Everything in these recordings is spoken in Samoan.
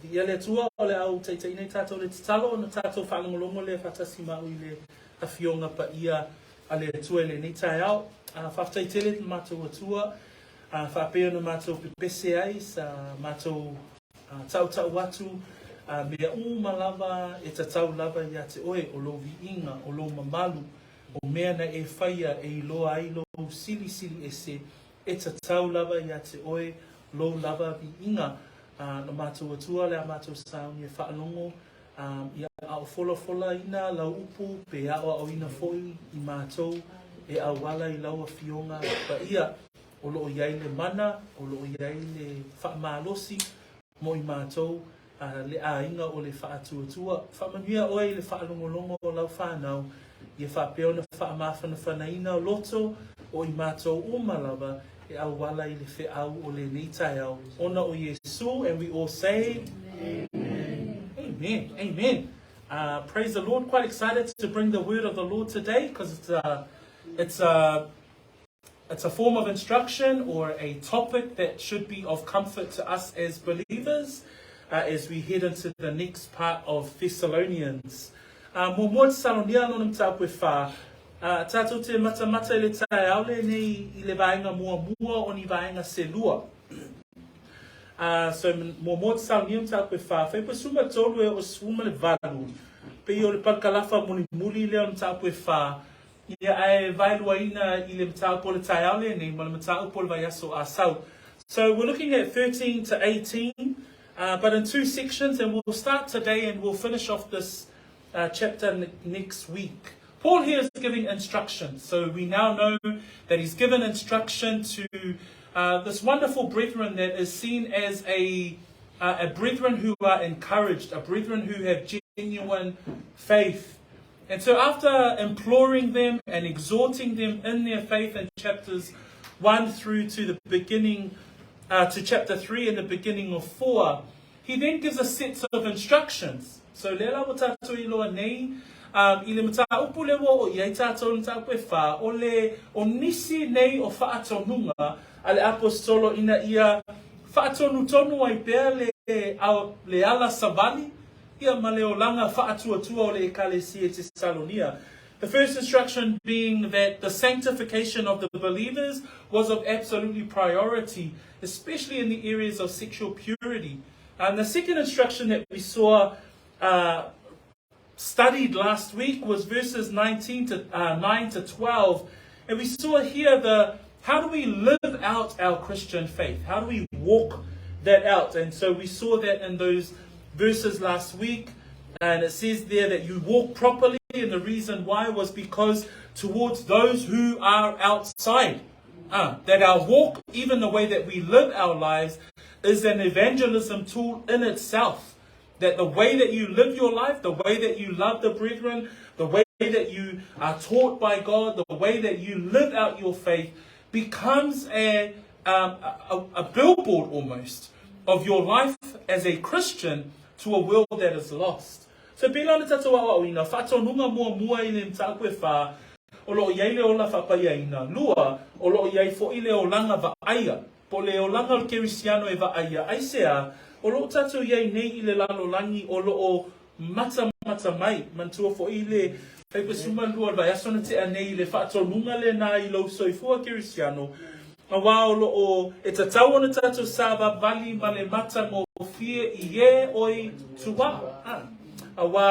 Viia le Atua, o le a ou taitaiina i tatou i le tatalo ona tatou faalogologo lea faatasi ma au i le Afioga Paia a le Atua i lenei taeao. Faafetai tele i le matou Atua, faapea ona matou pepese ai sa matou tautau atu mea uma lava e tatau lava ia te oe, o lou viiga, o lou mamalu, o mea na e faia e iloa ai lou silisili ese E tatau lava ia te oe lou lava viiga, a lo matou Atua le a matou sauni e faalogo, a ia a o folafolaina lau upu pe aoaoina foi i matou e auala i lau Afioga Paia o lo o i ai le mana, o lo o i ai le faamalosi mo i matou a le aiga o le faatuatua. Faamanuia oe i le faalogologo o lau fanau, ia faapea ona faamafanafanaina loto o i matou uma lava e auala i le feau o lenei taeao, ona o Iesu, and we all say, Amen. Amen. Amen. Praise the Lord. Quite excited to bring the word of the Lord today because it's a, it's a, It's a form of instruction or a topic that should be of comfort to us as believers uh, as we head into the next part of Thessalonians. Uh, muamua Tesalonia lona mataupu e whā. Uh, tātou te matamata i le taeao le nei i le vaenga muamua o ni vaenga se lua. Uh, so muamua Tesalonia mataupu e whā. Whai pasuma tolu e o suma le valu. Pe i o le parakalafa mulimuli lea o le mataupu e whā. Ia ae vaeluaina i le mataupu o le taeao lenei ma le mataupu o le vaiaso a sau. So we're looking at 13 to 18, uh, but in two sections, and we'll start today and we'll finish off this uh, chapter next week. Paul here is giving instruction. So we now know that he's given instruction to uh, this wonderful brethren that is seen as a, uh, a brethren who are encouraged, a brethren who have genuine faith. And so after imploring them and exhorting them in their faith in chapters 1 through to the beginning, uh, to chapter 3 and the beginning of 4, he then gives a set of instructions. So lea la ua tātou iloa nei, um, i le mataupu le ua o i ai tātou le mataupu e whā, o le o nisi nei o whaatonuga a le apostolo ina ia whaatonu tonu ai pea le, au, le ala savali ia ma le olaga faatuatua o le Ekalesia i Tesalonia. The first instruction being that the sanctification of the believers was of absolutely priority, especially in the areas of sexual purity. And the second instruction that we saw uh, studied last week was verses 19 to, uh, 9 to 12. And we saw here the how do we live out our Christian faith? How do we walk that out? And so we saw that in those verses last week. And it says there that you walk properly, and the reason why was because towards those who are outside. Uh, that our walk, even the way that we live our lives, is an evangelism tool in itself. That the way that you live your life, the way that you love the brethren, the way that you are taught by God, the way that you live out your faith becomes a, um, a, a billboard almost of your life as a Christian to a world that is lost. So pēlā le tātou aoaoina, faatonuga muamua i le mataupu e whā, o loo i ai le ola faapaiaina. Lua, o loo i ai fo'i le olaga vaaia, po o le olaga o le kerisiano e vaaia. Aisea, o loo tatou i ai nei i le lalolagi o loo matamata mai, manatua fo'i le 52 o le vaiaso na tea nei i le faatonuga lenā i lou soifua kerisiano, auā o loo e tatau ona tatou savavali ma le matagofie i e oi tuā. Auā,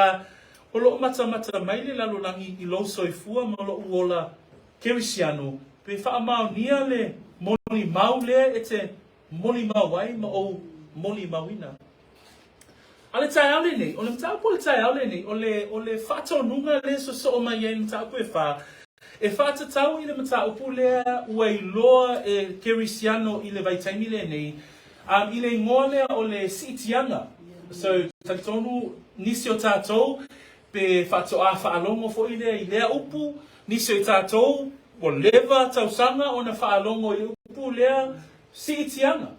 O loo matamata mai le lalolagi i lou soifua ma lou ola kerisiano, pe faamaonia le molimau lea e te molimau ai ma ou molimauina. A le taeao lenei, o le mataupu o le taeao lenei, o le, o le faatonuga lea e sosoo mai ai i le mataupu e whā, e whaatatau i le mataupu lea ua iloa e kerisiano i le vaitaimi lenei, um, i le ingoa lea o le siitiaga. So, talitonu nisi o tātou, pe faatoā faalogo fo'i lea i lea upu, nisi o i tātou, ua leva tausaga ona faalogo i le upu lea siitiaga.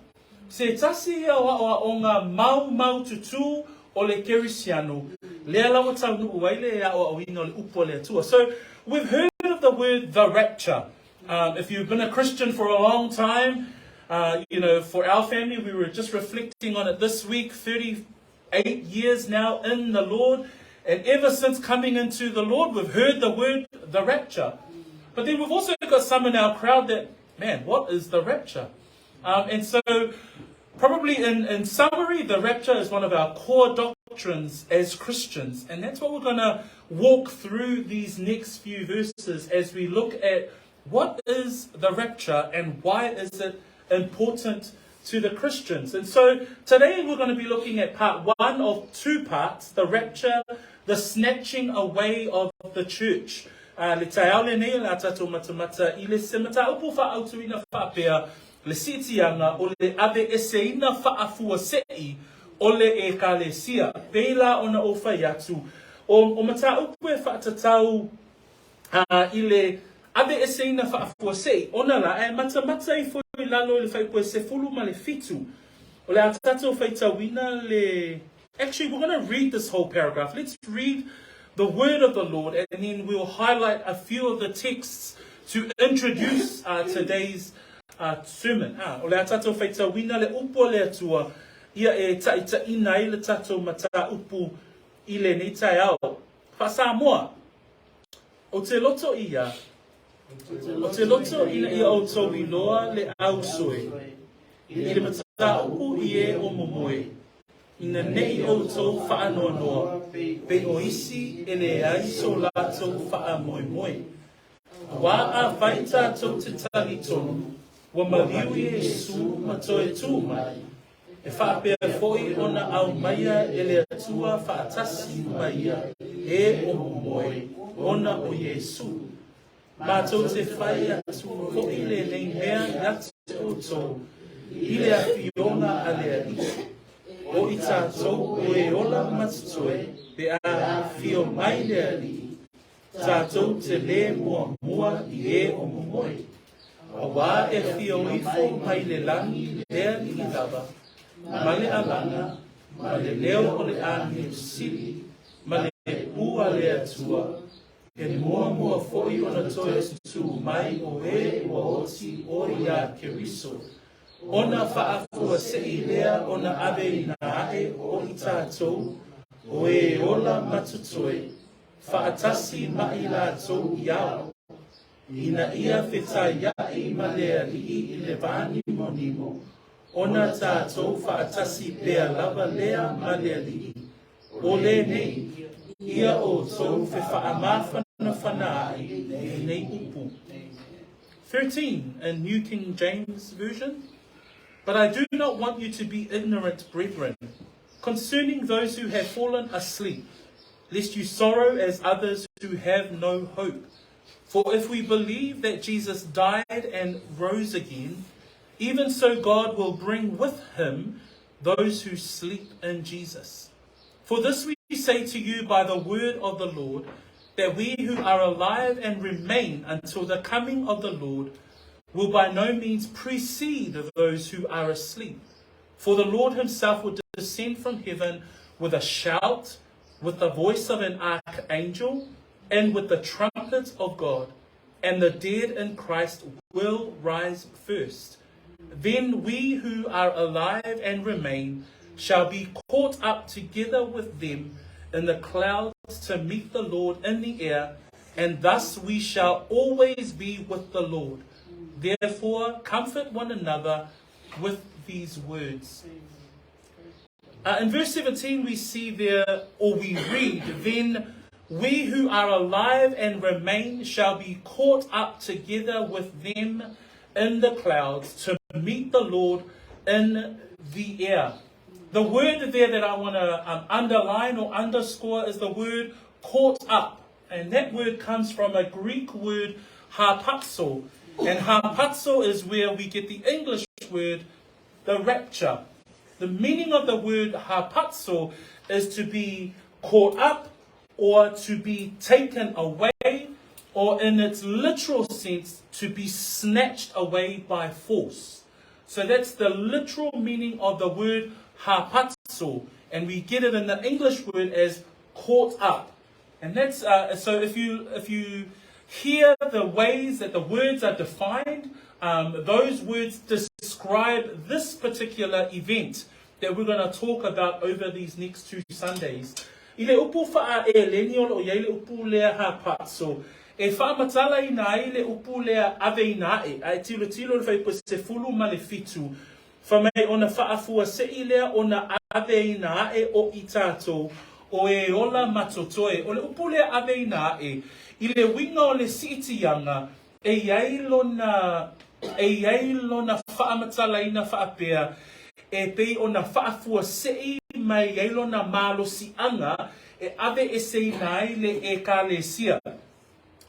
Se tasi ia o aoaoga maumaututu o le kerisiano, lea la ua taunuu ai le aoaoina o le upu a le Atua. So, we've heard of the word the rapture. Um, if you've been a Christian for a long time, Uh, you know, for our family, we were just reflecting on it this week, 38 years now in the Lord. And ever since coming into the Lord, we've heard the word, the rapture. But then we've also got some in our crowd that, man, what is the rapture? And so, probably in summary, the rapture is one of our core doctrines as Christians. And that's what we're going to walk through these next few verses as we look at what is the rapture and why is it important to the Christians. And so today we're going to be looking at part one of two parts, the rapture, the snatching away of the church. Le taeao lenei o le a tātou matamata i le se mataupu whaautuina whaapea le siitiaga o le aveeseina faafuasei o le Ekalesia. Pei la ona ou fai atu, o mataupu e faatatau i le aveeseina faafuasei, ona la e matamata ifo i lalo i le fuaiupu e 17. O le a tatou faitauina le. Actually, we're going to read this whole paragraph. Let's read the word of the Lord and then we'll highlight a few of the texts to introduce today's sermon. O le a tatou faitauina le upu a le Atua ia e taitaina ai le tatou mataupu i lenei taeao. Faa-Samoa, ou te loto ia, ou te loto ina ia outou iloa le ausoe, i le mataupu i e o momoe, ina nei outou faanoanoa, pei o isi e leai so latou faamoemoe. Auā afai tatou te talitonu, ua maliu Iesu ma toe tū mai, e faapea foi ona aumaia e le Atua faatasi ma ia e o momoe ona o Iesu. Matou te fai atu foi lenei mea ia te outou i le Afioga a le Alii, o i tatou o e ola ma totoe pe a afio mai le Alii, tatou te lē muamua i e o momoe. Auā e afio ifo mai le lagi le Alii lava, ma le alaga, ma le leo o le agelu sili, ma le pū a le Atua, e muamua foi ona toe tutū mai o e ua oti o iā Keriso, ona faafuasei lea ona aveina ae o i tatou o e ola ma totoe, faatasi ma i latou i ao, ina ia fetaiai ma le Alii i le vānimonimo, ona tatou faatasi pea lava lea ma le Alii. O lenei, ia outou fefaamafanafanaai i nei upu. 13 in New King James Version. But I do not want you to be ignorant, brethren, concerning those who have fallen asleep, lest you sorrow as others who have no hope. For if we believe that Jesus died and rose again, even so God will bring with him those who sleep in Jesus. For this we say to you by the word of the Lord, that we who are alive and remain until the coming of the Lord will by no means precede those who are asleep. For the Lord himself will descend from heaven with a shout, with the voice of an archangel, and with the trumpet of God, and the dead in Christ will rise first. Then we who are alive and remain shall be caught up together with them in the clouds to meet the Lord in the air, and thus we shall always be with the Lord. Therefore, comfort one another with these words. In verse 17, we see there, or we read, "Then we who are alive and remain shall be caught up together with them in the clouds to meet the Lord in the air." The word there that I want to underline or underscore is the word "caught up". And that word comes from a Greek word, harpazo. And harpazo is where we get the English word, the rapture. The meaning of the word harpazo is to be caught up or to be taken away, or in its literal sense, to be snatched away by force. So that's the literal meaning of the word harpazo, and we get it in the English word as "caught up". And that's so if you hear the ways that the words are defined, those words describe describe this particular event that we're going to talk about over these next two Sundays. I le upu faa-Eleni o loo iai le upu lea harpazo, e faamatalaina ai le upu lea aveina ae, a e tilotilo i le fuaiupu 17, Fai mai ona faafuasei lea ona aveina ae o i tatou, o e ola ma totoe. O le upu lea aveina ae, i le uiga o le siitiaga, e i ai lona, e i ai lona faamatalaina faapea, e pei ona faafuasei mai ai lona malosiaga e aveeseina ai le Ekalesia.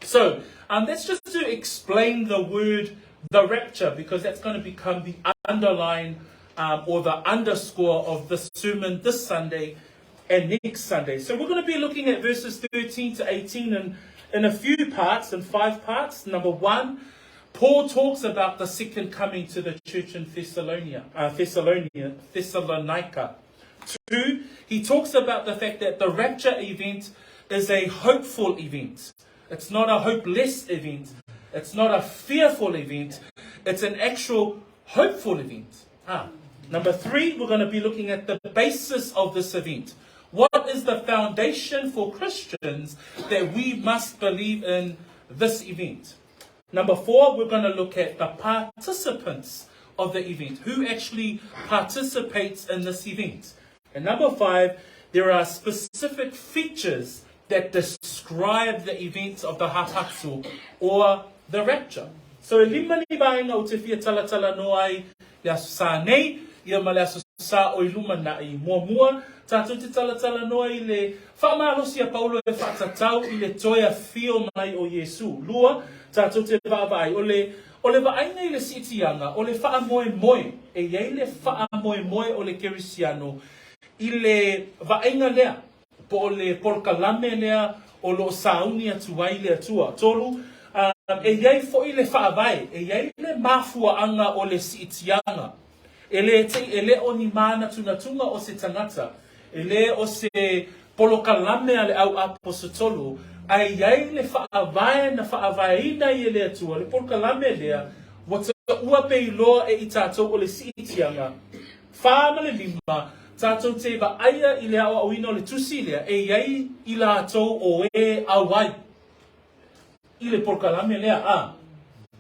So, um, that's just to explain the word the rapture because that's going to become the underline um, or the underscore of the sermon this Sunday and next Sunday. So we're going to be looking at verses 13 to 18 in, in a few parts, in five parts. Number one, Paul talks about the second coming to the church in Thessalonia, uh, Thessalonia, Thessalonica. Two, he talks about the fact that the rapture event is a hopeful event. It's not a hopeless event. It's not a fearful event. It's an actual hopeful event. Ah. Number three, we're going to be looking at the basis of this event. What is the foundation for Christians that we must believe in this event? Number four, we're going to look at the participants of the event. Who actually participates in this event? And number five, there are specific features that describe the events of the harpazo or the rapture. So e lima ni vaega ou te fia talatalanoa ai le Aso Sa nei, ia ma le Aso Sa o i lumanai. Muamua, tatou te talatalanoa i le faamalosi a Paulo e faatatau i le toe afio mai o Iesu. Lua, tatou te vaavaai, o le, o le vaaiga i le siitiaga, o le faamoemoe, e i ai le faamoemoe o le kerisiano i le vaaiga lea, po o le polokalame lea o lo o sauni atu ai le Atua. Tolu, e i ai foi le faavae, e i ai le mafuaaga o le siitiaga. E le te i, e le o ni mānatunatuga o se tagata, e le o se polokalame a le au aposetolo, ae i ai le faavae na faavaeina ai e le Atua le polokalame lea ua taua pe iloa e i tatou o le siitiaga. Whā ma le lima, tatou te vaaia i le aoaoina o le tusi lea e i ai i latou o e auai i le polokalame lea, a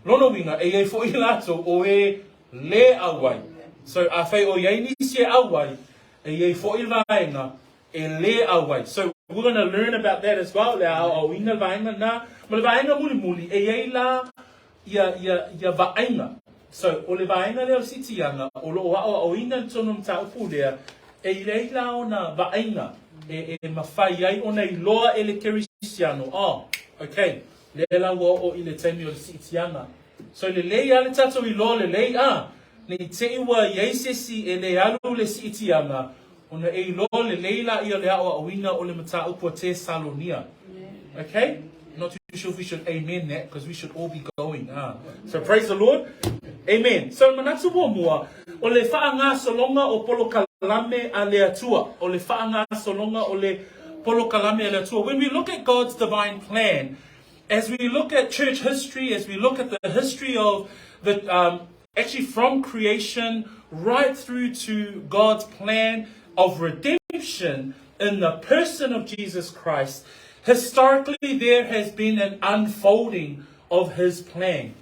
lona uiga e i ai foi i latou o e lē auai. So afai o i ai nisi e auai, e i ai foi le vaega e lē auai. So we're gonna learn about that as well, le aoaoina le vaega lena. Ma le vaega mulimuli, e i ai la ia, ia, ia vaaiga. So, o le vaega lea o le siitiaga, o lo o aoaoina i totonu o le mataupu lea, e i ai la ona vaaiga e, e mafai ai ona iloa e le kerisiano, oh, okay, lea la ua oo i le taimi o le siitiaga. So, lelei lava le tatou iloa lelei, a, ne i te i ua i ai se isi e le alu le siitiaga, ona e iloa lelei laia o le aoaoina o le mataupu a Tesalonia. Okay? Not too sure if we should amen that because we should all be going. Ah. So praise the Lord. Amen. So manatu muamua, o le faagasologa o polokalame a le Atua. O le faagasologa o le polokalame a le Atua. When we look at God's divine plan, as we look at church history, as we look at the history of the um, actually from creation right through to God's plan of redemption in the person of Jesus Christ, historically there has been an unfolding of his plan.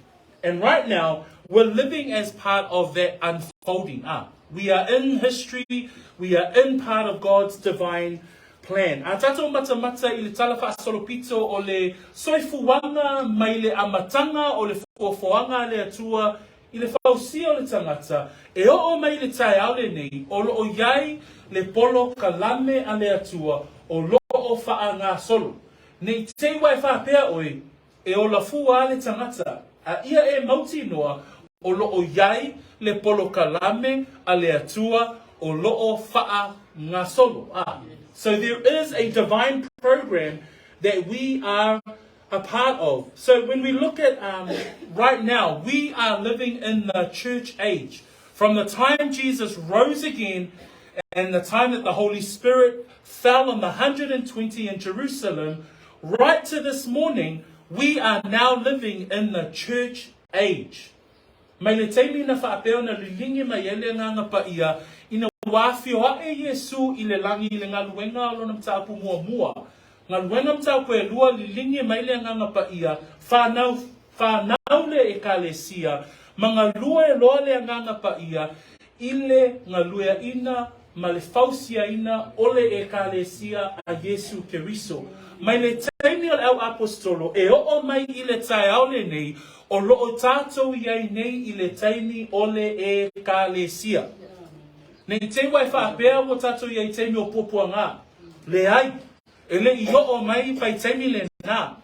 And right now, we're living as part of that unfolding. Ah, we are in history, we are in part of God's divine plan. A tatou matamata i le tala faasolopito o le soifuaga mai le amataga o le foafoaga a le Atua i le fausia o le tagata, e oo mai i le taeao lenei o lo o i ai le polokalame a le Atua o lo o faagasolo. Ne i te i ua e faapea oe, E ola fua a le tagata, a ia e mautinoa o lo o i ai le polokalame a le Atua o lo o faagasolo. A. So there is a divine program that we are a part of. So when we look at um, right now, we are living in the church age. From the time Jesus rose again and the time that the Holy Spirit fell on the 120 in Jerusalem, right to this morning, we are now living in the church age. Mai le taimi na faapea ona liligi mai ai le Agaga Paia ina ua afio aʻe Iesu i le lagi i le galuega o Lona mataupu muamua, galuega mataupu elua liligi mai le Agaga Paia, fanau, fanau le Ekalesia, ma galue loa le Agaga Paia i le galueaʻina ma le fausiaina o le Ekalesia a Iesu Keriso. Mai le taimi o le Au Aposetolo e oo mai i le taeao lenei, o loo tatou i ai nei i le taimi o le Ekalesia. Ne i te i ua e faapea ua tatou i ai i taimi o puapuaga. Leai, e le i oo mai vaitaimi lena.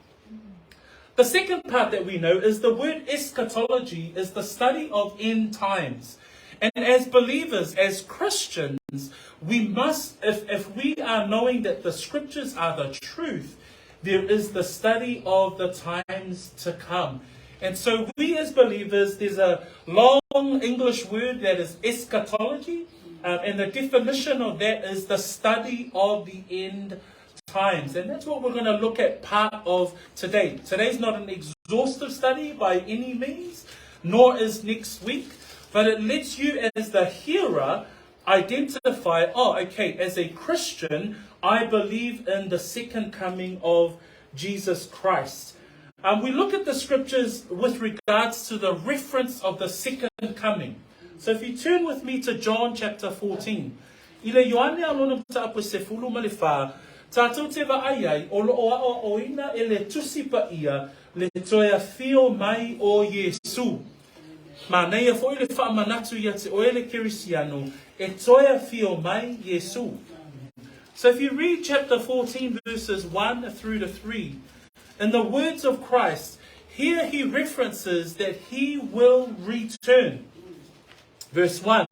The second part that we know is the word eschatology is the study of end times. And as believers, as Christians, we must, if, if we are knowing that the scriptures are the truth, there is the study of the times to come. And so we as believers, there's a long English word that is eschatology, and the definition of that is the study of the end times. And that's what we're going to look at part of today. Today's not an exhaustive study by any means, nor is next week, but it lets you as the hearer identify, oh, okay, as a Christian, I believe in the second coming of Jesus Christ. We look at the scriptures with regards to the reference of the second coming. So if you turn with me to John chapter 14, I le Ioane a lona mataupu e 14, tātou te vaai ai o loo aʻoaʻoina e le Tusi Paia le toe afio mai o Iesu. Manaia foi le faamanatu ia te oe le Kerisiano e toe afio mai Iesu. So if you read chapter 14 verses 1 through to 3, in the words of Christ, here he references that he will return. Verse 1,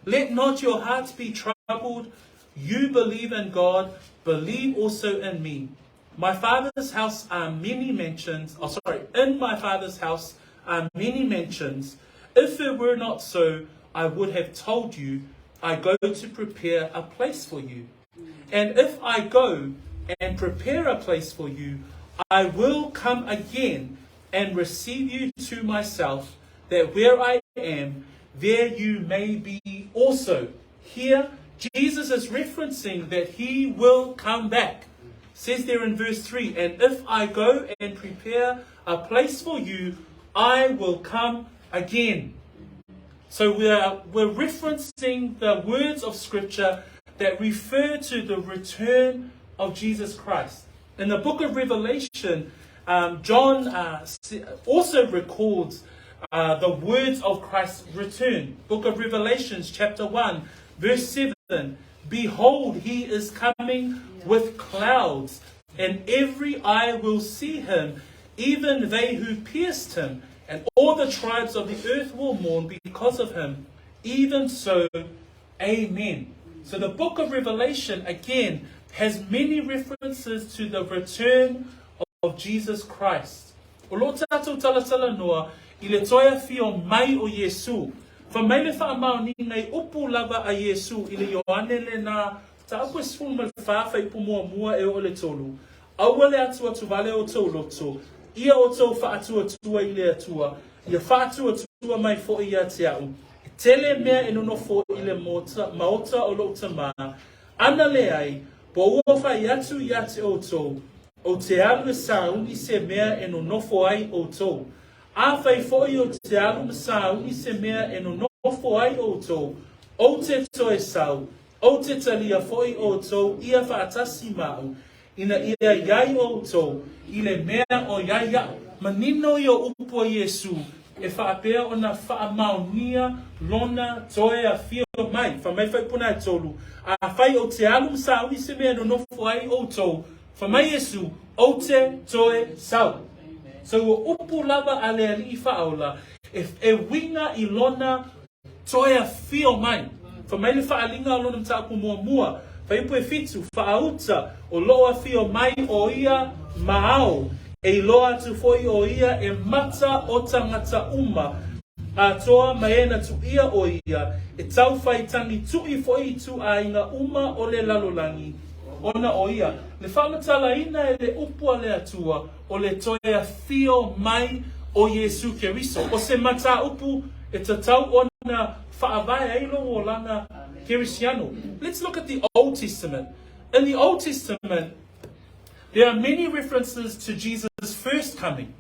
Let not your hearts be troubled. You believe in God, believe also in me. My father's house are many mansions. Oh, sorry. In my father's house are many mansions. If it were not so, I would have told you, I go to prepare a place for you. And if I go and prepare a place for you, I will come again and receive you to myself, that where I am, there you may be also. Here, Jesus is referencing that he will come back. Says there in verse 3, And if I go and prepare a place for you, I will come again. So we're referencing the words of Scripture that refer to the return of Jesus Christ. In the book of Revelation, John also records the words of Christ's return. Book of Revelations, chapter 1, verse 7. Behold, he is coming with clouds, and every eye will see him, even they who pierced him, and all the tribes of the earth will mourn because of him. Even so, amen. So the book of Revelation, again, has many references to the return of Jesus Christ. O loo tatou talatalanoa i le toe afio mai o Iesu. Fai mai le faamaoniga i upu lava a Iesu i le Ioane lena mataupu e 14 fuaiupu muamua e oo i le tolu, Aua le atuatu vale outou loto, ia outou faatuatua i le Atua, ia faatuatua mai foi ia te a'u. E tele mea e nonofo i le maota o lou Tamā, ana leai, po ua fai atu ia te outou, Ou te alu e sauni se mea e nonofo ai outou. Afai foi ou te alu ma sauni se mea e nonofo ai outou, ou te toe sau, ou te talia foi outou ia faatasi ma a'u, ina ia iai outou i le mea o iai a'u. Manino ia upu a Iesu e faapea ona faamaonia lona toe afio mai. Fai mai fuaiupu e tolu, Afai ou te alu ma sauni se mea e nonofo ai outou, Fai mai Iesu, Ou te toe sau. So ua upu lava a le Alii Faaola e, e uiga i lona toe afio mai. Fai mai le faaaliga o lona mataupu muamua, fuaiupu e fitu, Faauta, o loo afio mai o ia ma ao, e iloa atu foi o ia e mata o tagata uma, atoa ma e na tuia o ia, e tau fai tangi tui foi i ituaiga uma o le lalolagi, ona o ia le faamatalaina e le upu a le Atua o le toe afio mai o Iesu Keriso. O se mataupu E tatau ona faavae ai lou olaga Kerisiano. Let's look at the Old Testament. In the Old Testament, there are many references to Jesus' first coming.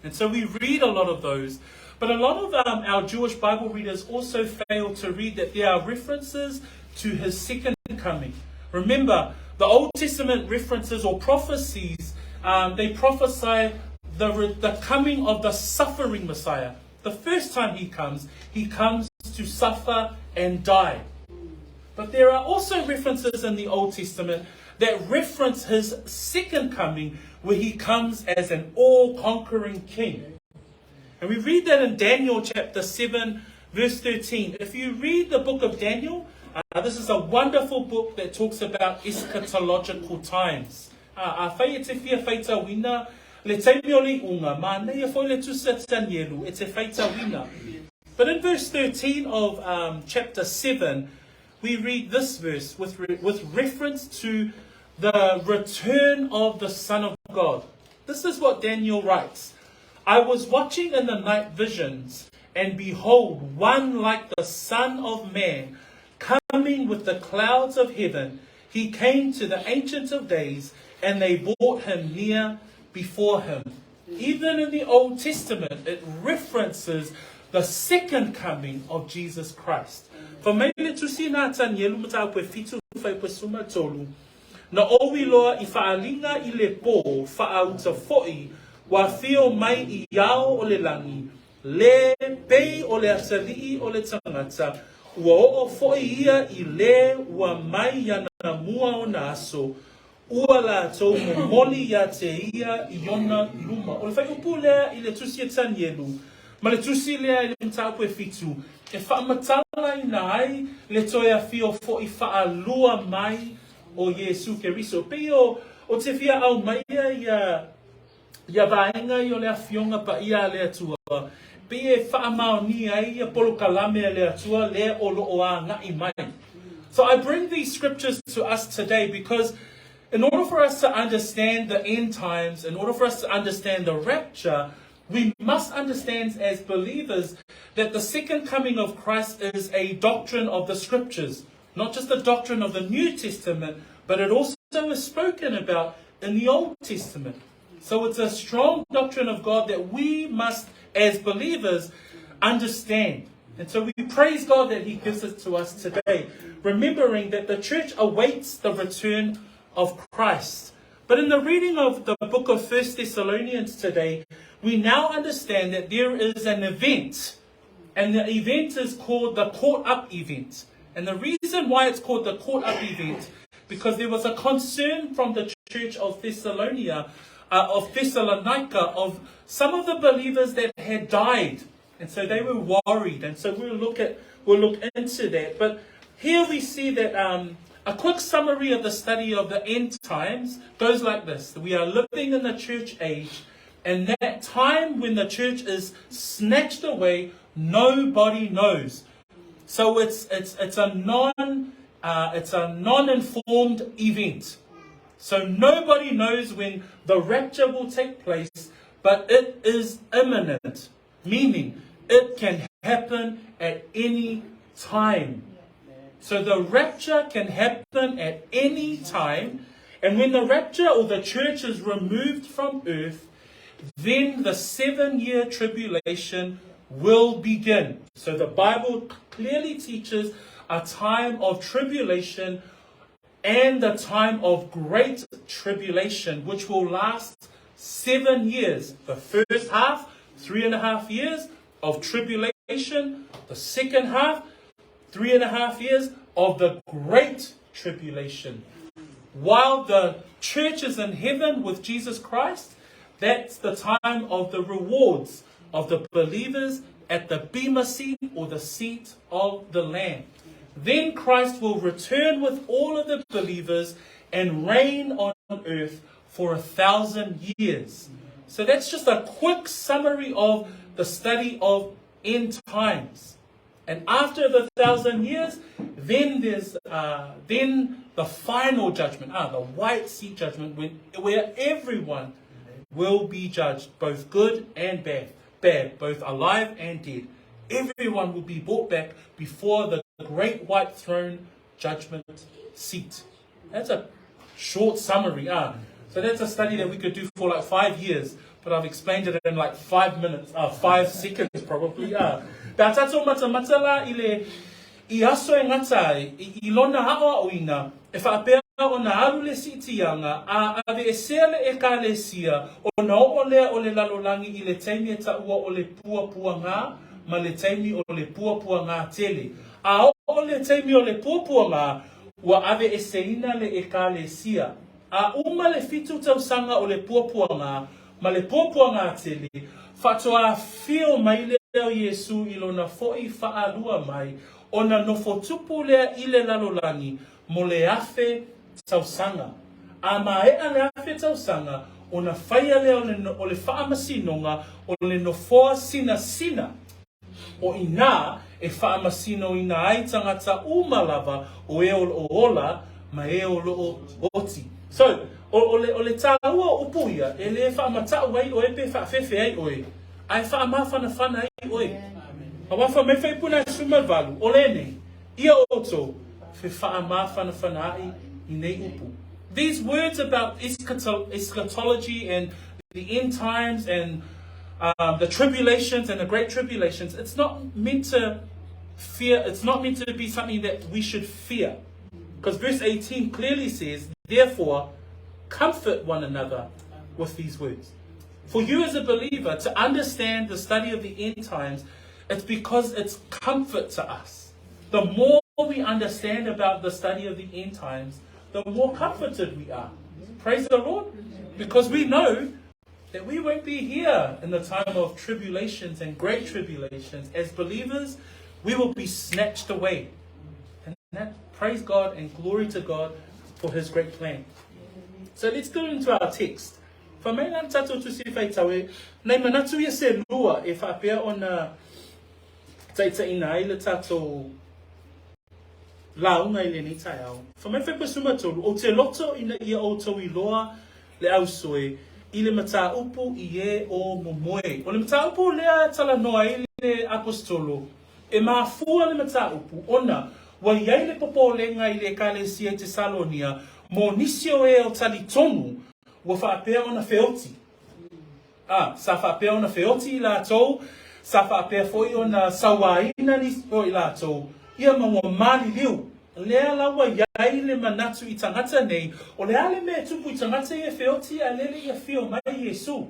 And so we read a lot of those. But a lot of our Jewish Bible readers also fail to read that there are references to his second coming. Remember, the Old Testament references or prophecies, they prophesy the coming of the suffering Messiah. The first time he comes, he comes to suffer and die. But there are also references in the Old Testament that reference his second coming, where he comes as an all-conquering king. And we read that in Daniel chapter 7, verse 13. If you read the book of Daniel, this is a wonderful book that talks about eschatological times. Afai e te fia faitauina le taimi o le iuga, manaia foi le Tusi a Tanielu e te faitauina. But in verse 13 of chapter 7, we read this verse with reference to the return of the Son of God. This is what Daniel writes. I was watching in the night visions, and behold, one like the Son of Man, coming with the clouds of heaven. He came to the Ancient of Days, and they brought him near before him. Even in the Old Testament, it references the second coming of Jesus Christ. Fai mai le Tusi na Tanielu mataupu e fitu fuaiupu 13, Na ou iloa i faaaliga i le pō, faaauta foi, ua afio mai i ao o le lagi, le pei o le atalii o le tagata, ua oo foi ia i le ua mai i ana mua ona aso, ua latou momoli iā te ia i ona luma. O le fuaiupu lea i le Tusi a Tanielu, ma le Tusi lea i le mataupu e fitu, e faamatalaina ai le toe afio foi faalua mai o Iesu Keriso. Pei o o te fia aumaia ia ia vaega ia o le Afioga Paia a le Atua, pei e faamaonia ai ia polokalame a le Atua lea o loo agai mai. So I bring these scriptures to us today because in order for us to understand the end times, in order for us to understand the rapture, we must understand as believers that the second coming of Christ is a doctrine of the scriptures. Not just the doctrine of the New Testament, but it also is spoken about in the Old Testament. So it's a strong doctrine of God that we must, as believers, understand. And so we praise God that He gives it to us today, remembering that the church awaits the return of Christ. But in the reading of the book of First Thessalonians today, we now understand that there is an event, and the event is called the caught up event. And the reason why it's called the caught up event, because there was a concern from the church of Thessalonica, of Thessalonica, of some of the believers that had died. And so they were worried. And so we'll look into that. But here we see that a quick summary of the study of the end times goes like this. We are living in the church age, and that time when the church is snatched away, nobody knows. So it's a non-informed event. So nobody knows when the rapture will take place, but it is imminent, meaning it can happen at any time. So the rapture can happen at any time. And when the rapture or the church is removed from earth, then the 7-year tribulation will begin. So the Bible clearly teaches a time of tribulation and the time of great tribulation, which will last 7 years. The first half, 3.5 years of tribulation. The second half, 3.5 years of the great tribulation. While the church is in heaven with Jesus Christ, that's the time of the rewards of the believers at the Bema seat or the seat of the Lamb. Then Christ will return with all of the believers and reign on earth for 1,000 years. So that's just a quick summary of the study of end times. And after the 1,000 years, then there's then the final judgment, the white seat judgment, where everyone will be judged, both good and bad, both alive and dead. Everyone will be brought back before the great white throne judgment seat. That's a short summary. Ah, so that's a study that we could do for like five years, but I've explained it in like five minutes, uh, five seconds probably. Ah, pe a tātou matamata la i le i aso e ngata ai, i, i lona aʻoaʻoina, e faapea ona alu le siʻitiaga, a aveesea le ʻEkalesia, ona oo lea o le lalolagi i le taimi e taua o le puapuagā ma le taimi o le puapuagā tele. A oo le taimi o le puapuagā, ua aveeseina le ʻEkalesia. A uma le fitu tausaga o le puapuagā ma le puapuagā tele, faatoa afio mai lea o Iesū i lona foʻi faalua mai, ona nofo tupu lea i le lalolagi mo le afe tausaga. A maea le afe tausaga, ona faia lea o le, o le faamasinoga o le nofoa sinasina. O inā e faamasinoina ai tagata uma lava o e o loo ola ma e o loo oti. So, o, o le, o le tāua o upu ia, e lē faamataʻu ai ʻoe pe faafefe ai ʻoe, a e faamafanafana ai ʻoe. Auā fai mai faipuna e 18, o lenei, ia ʻoutou, fe faamafanafana aʻi i nei upu. These words about eschatology and the end times and um, the tribulations and the great tribulations, it's not meant to fear, it's not meant to be something that we should fear. Because verse 18 clearly says, therefore, comfort one another with these words. For you as a believer to understand the study of the end times, it's because it's comfort to us. The more we understand about the study of the end times, the more comforted we are. Praise the Lord. Because we know that we won't be here in the time of tribulations and great tribulations. As believers, we will be snatched away. And that, praise God and glory to God for his great plan. So let's go into our text. Fai mai la le tatou Tusi Faitau e nai manatu ia se lua e faapea ona taitaiina ai le tatou lauga i lenei taeao. Fai mai Faipa 13, Ou te loto ina ia outou iloa le ausoe i le mataupu i e o momoe. O le mataupu lea e talanoa ai le Aposetolo, e mafua le mataupu ona ua i ai le popolega i le Ekalesia i Tesalonia mo nisi o e o talitonu ua faapea ona feoti. Ā, sa faapea ona feoti i latou, sa faapea foi ona sauāina nisi o i latou, ia ma ua maliliu. Lea la ua i ai le manatu i tagata nei, o le a le mea e tupu i tagata ia e feoti a lele i afio mai Iesū?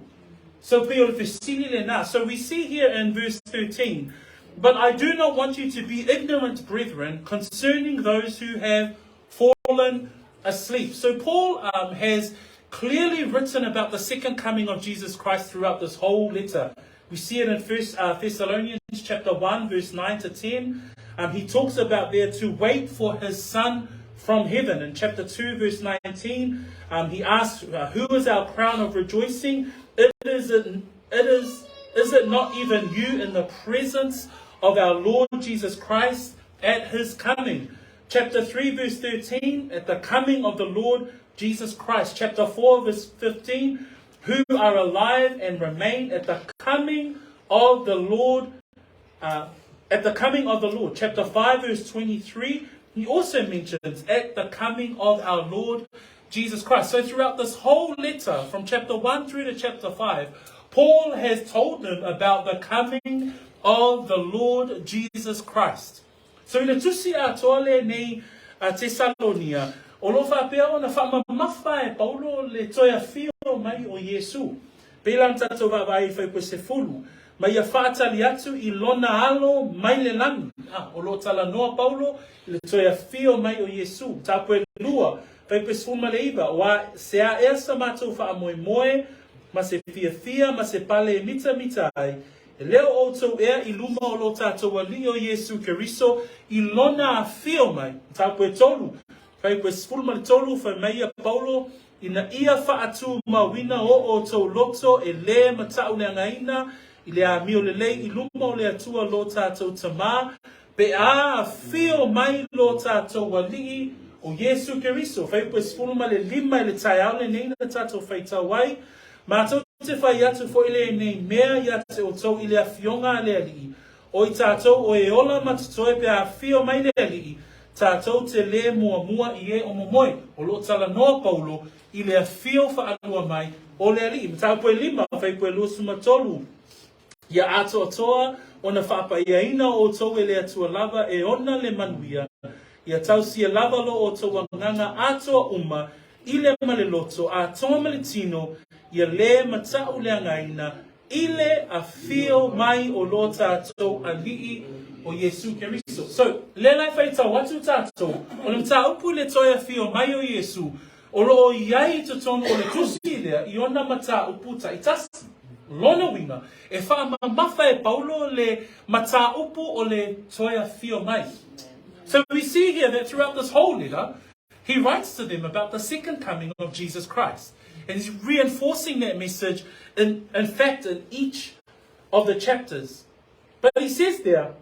So pei o le fesili lenā. So we see here in verse 13, But I do not want you to be ignorant, brethren, concerning those who have fallen asleep. So Paul um, has clearly written about the second coming of Jesus Christ throughout this whole letter. We see it in First uh, Thessalonians chapter 1, verse 9 to 10. Um, he talks about there to wait for his son from heaven. In chapter 2, verse 19, um, he asks, uh, Who is our crown of rejoicing? It is, it is, is it not even you in the presence of our Lord Jesus Christ at his coming? Chapter 3, verse 13, at the coming of the Lord Jesus Christ. Chapter 4, verse 15, who are alive and remain at the coming of the Lord, uh, at the coming of the Lord. Chapter 5, verse 23, he also mentions at the coming of our Lord Jesus Christ. So throughout this whole letter, from chapter 1 through to chapter 5, Paul has told them about the coming of the Lord Jesus Christ. So i le tusi atoa lenei a Tesalonia, o lo o faapea ona faamamafa e Paulo le toe afio mai o Iesu. Pei la ona tatou vaavaai i Faipue 10, ma ia faatali atu i lona alo mai le lagi. A, o lo o talanoa Paulo i le toe afio mai o Iesu. Tapue 2, Faipue 19, Oa se a ea sa matou faamoemoe ma se fiafia ma se pale e mitamita ai, E le o ʻoutou ea i luma o lo tatou Alii o Iesū Keriso i lona afio mai. Mataupu e tolu, Fuaiupu e 13, fai mai ia Paulo, Ina ia faatumauina o ʻoutou loto e lē mataʻuleagaina i le amio lelei i luma o le Atua lo tatou Tamā, pe a afio mai lo tatou Alii o Iesū Keriso. Fuaiupu e 15 i le taeao lenei na tatou faitau ai, Matou te fai atu foi lenei mea ia te outou i le Afioga a le Alii, O i tātou o e ola ma totoe pe a afio mai le Alii, tātou te lē muamua i e o momoe. O loo talanoa Paulo i le afio faalua mai o le Alii. Mataupu e lima, Fuaiupu e 23. Ia atoatoa ona faapaiaina outou e le Atua lava e ona le manuia, ia tausia lava lo outou agaga atoa uma i le ma le loto, atoa ma le tino, ia lē matauleagaina i le afio mai o lo tātou Alii o Iesu Keriso. So, lea la e faitau atu tātou, o le mataupu i le toe afio mai o Iesu, o lo o i ai i totonu o le tusi lea i ona mataupu taitasi. Lona uiga, e faamamafa e Paulo le mataupu o le toe afio mai. So we see here that throughout this whole letter, he writes to them about the second coming of Jesus Christ. And he's reinforcing that message, in, in fact, in each of the chapters. But he says there,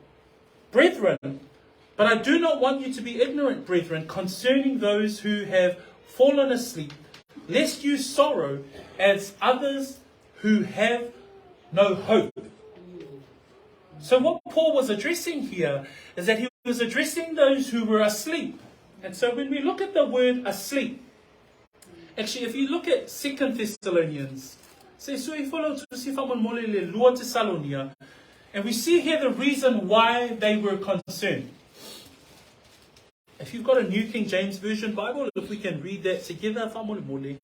Brethren, but I do not want you to be ignorant, brethren, concerning those who have fallen asleep, lest you sorrow as others who have no hope. So, what Paul was addressing here is that he was addressing those who were asleep. And so, when we look at the word asleep, actually, if you look at Second Thessalonians, se sui folo tusi faamolemole le lua Tesalonia, and we see here the reason why they were concerned. If you've got a New King James Version Bible, if we can read that together, faamolemole.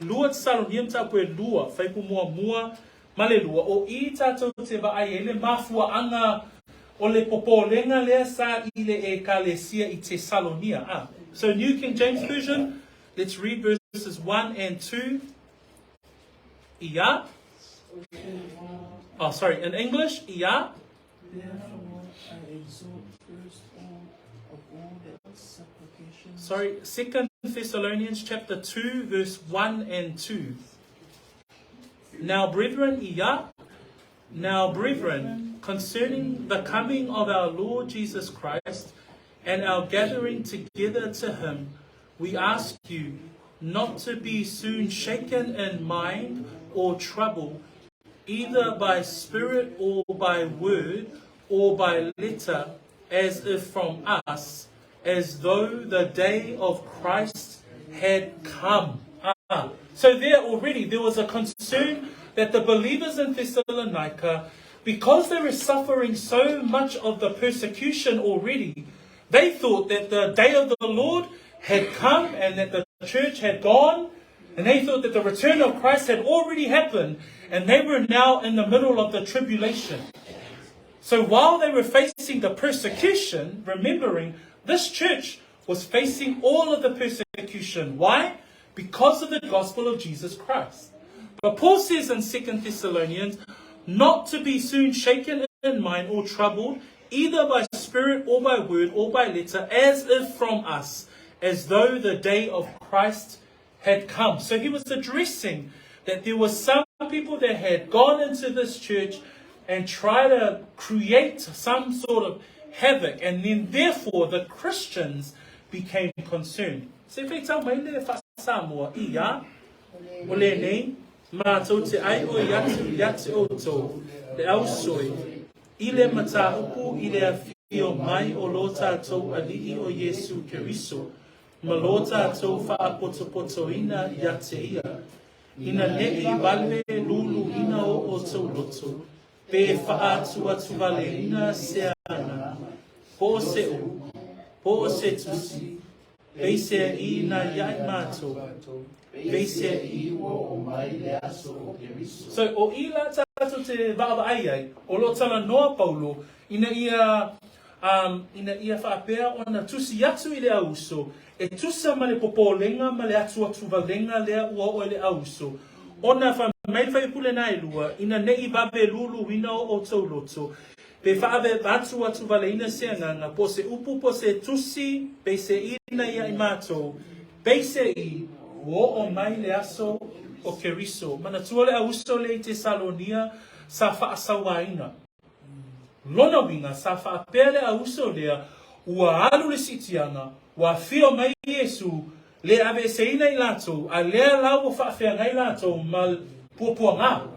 Lua Tesalonia mataupu e lua, fuaiupu muamua ma le lua, o i tātou te vaai ai le mafuaanga o le popolenga lea sa i le Ekalesia i Tesalonia. Ah. So New King James Version, let's read verses 1 and 2. Ia. Oh, sorry, in English, ia. Therefore, I exhort first all of all that supplications Sorry, Second Thessalonians chapter 2, verse 1 and 2. Now, brethren, ia. Now, brethren, concerning the coming of our Lord Jesus Christ and our gathering together to him, we ask you not to be soon shaken in mind or troubled, either by spirit or by word or by letter, as if from us, as though the day of Christ had come. Ah. So there already there was a concern that the believers in Thessalonica, because they were suffering so much of the persecution already, they thought that the day of the Lord had come and that the church had gone, and they thought that the return of Christ had already happened, and they were now in the middle of the tribulation. So while they were facing the persecution, remembering this church was facing all of the persecution. Why? Because of the gospel of Jesus Christ. But Paul says in 2 Thessalonians, not to be soon shaken in mind or troubled, either by spirit or by word or by letter, as if from us, as though the day of Christ had come. So he was addressing that there were some people that had gone into this church and try to create some sort of havoc, and then therefore the Christians became concerned. Se faitau mai le faa-Samoa, ia, o lenei, mātou te aioi atu ia te outou, le ausoi, i le mataupu i le afio mai o lo tātou Alii o Iesu Keriso, ma lo tātou faapotopotoina ia te ia, ina neʻi vave luluina o outou loto, pe faaatuatuvaleina se agaga, po o se upu, po o se tusi, peiseaʻi na ia i mātou, peiseaʻi ua oo mai le aso o Keriso. So, o i la tātou te vaavaai ai, o lo talanoa Paulo, ina ia, um, ina ia faapea ona tusi atu i le auso, e tusa ma le popolenga ma le atuatuvalega lea ua oo i le auso, ona fai mai le fuaiupu lena e lua, ina neʻi vave luluina o outou loto, pe faaatuatuvaleina se agaga, po o se upu, po o se tusi, peiseʻi na ia i mātou, peiseʻi, ua oo mai le aso o Keriso. Manatua le auso lea i Tesalonia sa faasauaina. Lona uiga, sa faapea le auso lea, ua alu le siitiaga, ua afio mai Iesu, le aveeseina i latou, a lea la ua faafeagai latou ma puapuaga.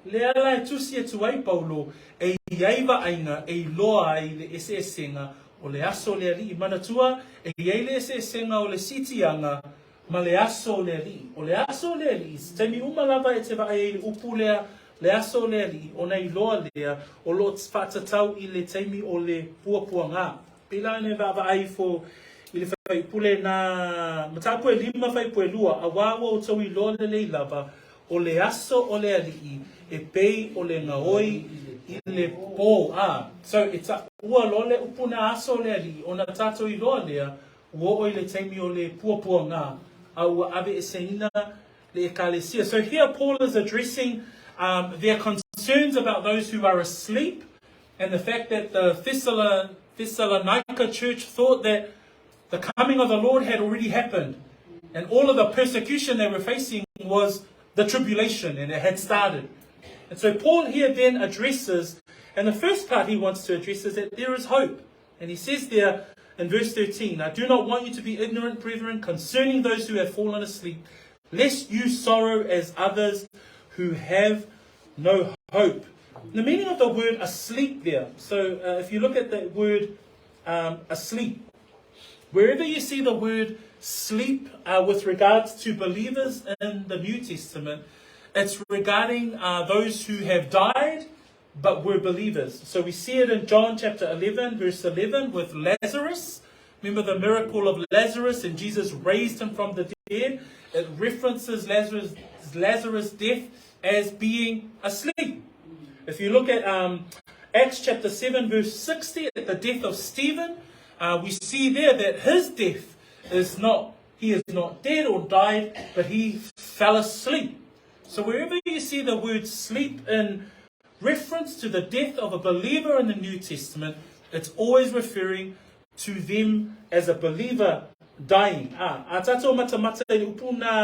Lea la e tusi atu ai Paulo, e i ai vaaiga e iloa ai le eseesega o le aso o le Alii. Manatua, e i ai le eseesega o le siitiaga ma le aso o le Alii. O le aso o le Alii, se taimi uma lava e te vaai ai i le upu lea, le aso o le Alii, ona iloa lea o lo o faatatau i le taimi o le puapuaga. Pei la ona e vaavaai ifo i le fuaiupu lena, mataupu e lima fuaiupu e lua, Auā ua outou iloa lelei lava, o le aso o le Alii e pei o le gaoi i le pō. A, so e taua loa le upu na aso o le Alii, ona tatou iloa lea, ua oo i le taimi o le puapuaga, a ua aveeseina le Ekalesia. So here Paul is addressing um, their concerns about those who are asleep and the fact that the Thessalonica church thought that the coming of the Lord had already happened. And all of the persecution they were facing was the tribulation and it had started. And so Paul here then addresses, and the first part he wants to address is that there is hope. And he says there in verse 13, I do not want you to be ignorant, brethren, concerning those who have fallen asleep, lest you sorrow as others who have no hope. The meaning of the word asleep there, so uh, if you look at that word um, asleep, wherever you see the word sleep uh, with regards to believers in the New Testament, it's regarding uh, those who have died but were believers. So we see it in John chapter 11, verse 11, with Lazarus. Remember the miracle of Lazarus and Jesus raised him from the dead? It references Lazarus, Lazarus' death as being asleep. If you look at um, Acts chapter 7, verse 60, at the death of Stephen, uh, we see there that his death is not, he is not dead or died, but he fell asleep. So wherever you see the word sleep in reference to the death of a believer in the New Testament, it's always referring to them as a believer dying. A, a tātou matamata i upu nā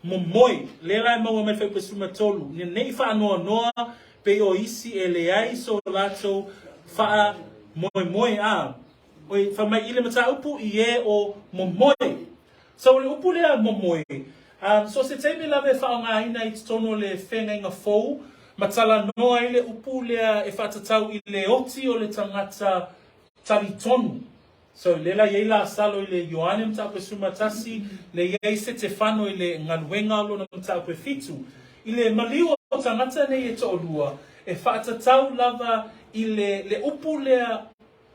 momoe, le la e maua mai whai suma tolu, ne nei whaanoa pe o isi e le ai so lātou wha moe moe a. Oi, wha mai i le mata upu i e o momoe. So o le upu lea momoe, um, so se taimi lava e faaaogaina i totonu o le feagaiga fou, ma talanoa ai le upu lea e faatatau i le oti o le tagata talitonu. So le la i ai Lasalo i le Ioane mataupu e 11, le i ai Setefano i le Galuega o lona mataupu e fitu. I le maliu o tagata nei e toalua, e faatatau lava i le, le upu lea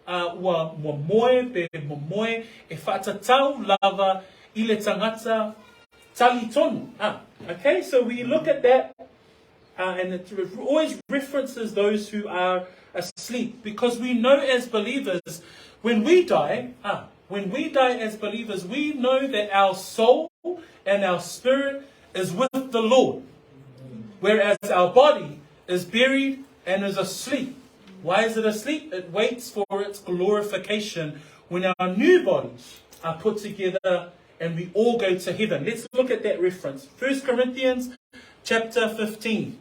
a ua momoe pe momoe e faatatau lava i le tagata talitonu. Ah, okay, so we look at that uh, and it always references those who are asleep because we know as believers when we die, ah, when we die as believers, we know that our soul and our spirit is with the Lord, whereas our body is buried and is asleep. Why is it asleep? It waits for its glorification when our new bodies are put together and we all go to heaven. Let's look at that reference. 1 Corinthians chapter 15.